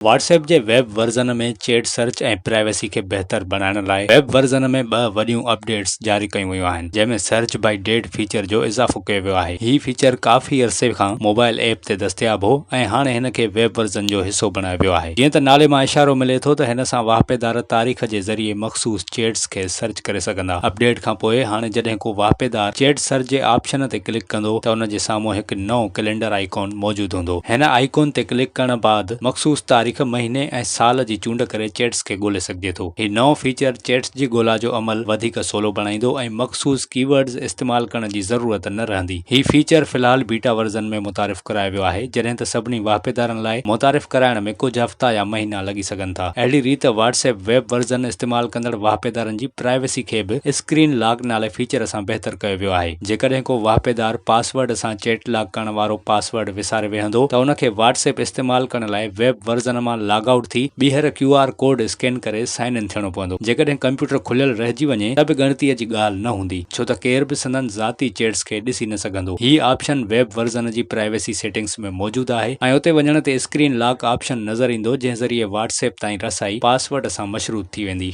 Whats app جي web version ۾ چيٽ search ۽ privacy کي بهتر بڻائڻ لاء ويب ورزن ۾ ٻه وڏيون اپ ڊيٽس جاري ڪيون ويون آهن جنهن ۾ سرچ بائي ڊيٽ فيچر جو اضافو ڪيو ويو آهي. هي فيچر ڪافي عرصي کان موبائل ايپ تي دستياب هو ۽ هاڻي هن کي ويب ورزن جو حصو بڻايو ويو آهي. جيئن ته نالي مان اشارو ملي ٿو ته هن سان واهپيدار تاريخ جي ذريعي مخصوص چيٽس کي سرچ ڪري سگهندا. اپ ڊيٽ کان پوء هاڻي جڏهن ڪو واهپيدار چيٽ سرچ جي آپشن تي ڪلڪ ڪندو ته ان جي سامهون هڪ نئون ڪئلينڊر آئيڪون موجود هوندو. هن آئيڪون تي ڪلڪ ڪرڻ بعد مخصوص تاريخ، مهيني ۽ سال جي چونڊ ڪري چيٽس کي ڳولي سگهجي ٿو. هي نئون فيچر چيٽس جي ڳولا جو عمل وڌيڪ سولو بڻائيندو ۽ مخصوص ڪي ورڊز استعمال ڪرڻ جي ضرورت نه رهندي. هي فيچر في الحال بيٽا ورزن ۾ متعارف ڪرايو ويو آهي، جڏهن ته سڀني واهپيدارن لاء متعارف ڪرائڻ ۾ ڪجهه هفتا يا مهينا لڳي سگهن ٿا. اهڙي ريت واٽس ايپ ويب ورزن استعمال ڪندڙ واهپيدارن جي پرائيويسي کي به اسڪرين لاڪ نالي فيچر سان بهتر ڪيو ويو آهي. جيڪڏهن ڪو واهپيدار پاسورڊ سان چيٽ لاڪ ڪرڻ وارو پاسورڊ وساري ويهندو ته ان کي واٽس ايپ استعمال ڪرڻ لاء ويب ورزن مان لاگ آئوٽ ٿي ٻيهر ڪيو آر ڪوڊ اسڪين ڪري سائن ان ٿيڻو پوندو. جيڪڏهن ڪمپيوٽر کليل رهجي وڃي ته به ڳڻتيء جي ڳالهه نه هوندي ڇو ته ڪير به سندن ذاتي چيٽس کي ڏسي نه سگهندو. هي آپشن ويب ورزن جي پرائيويسي سيٽنگس ۾ موجود آهي ۽ اتي وڃڻ تي اسڪرين لاڪ آپشن نظر ايندو جنهن ذريعي واٽس ايپ تائين رسائي پاسورڊ سان مشروط ٿي ويندي.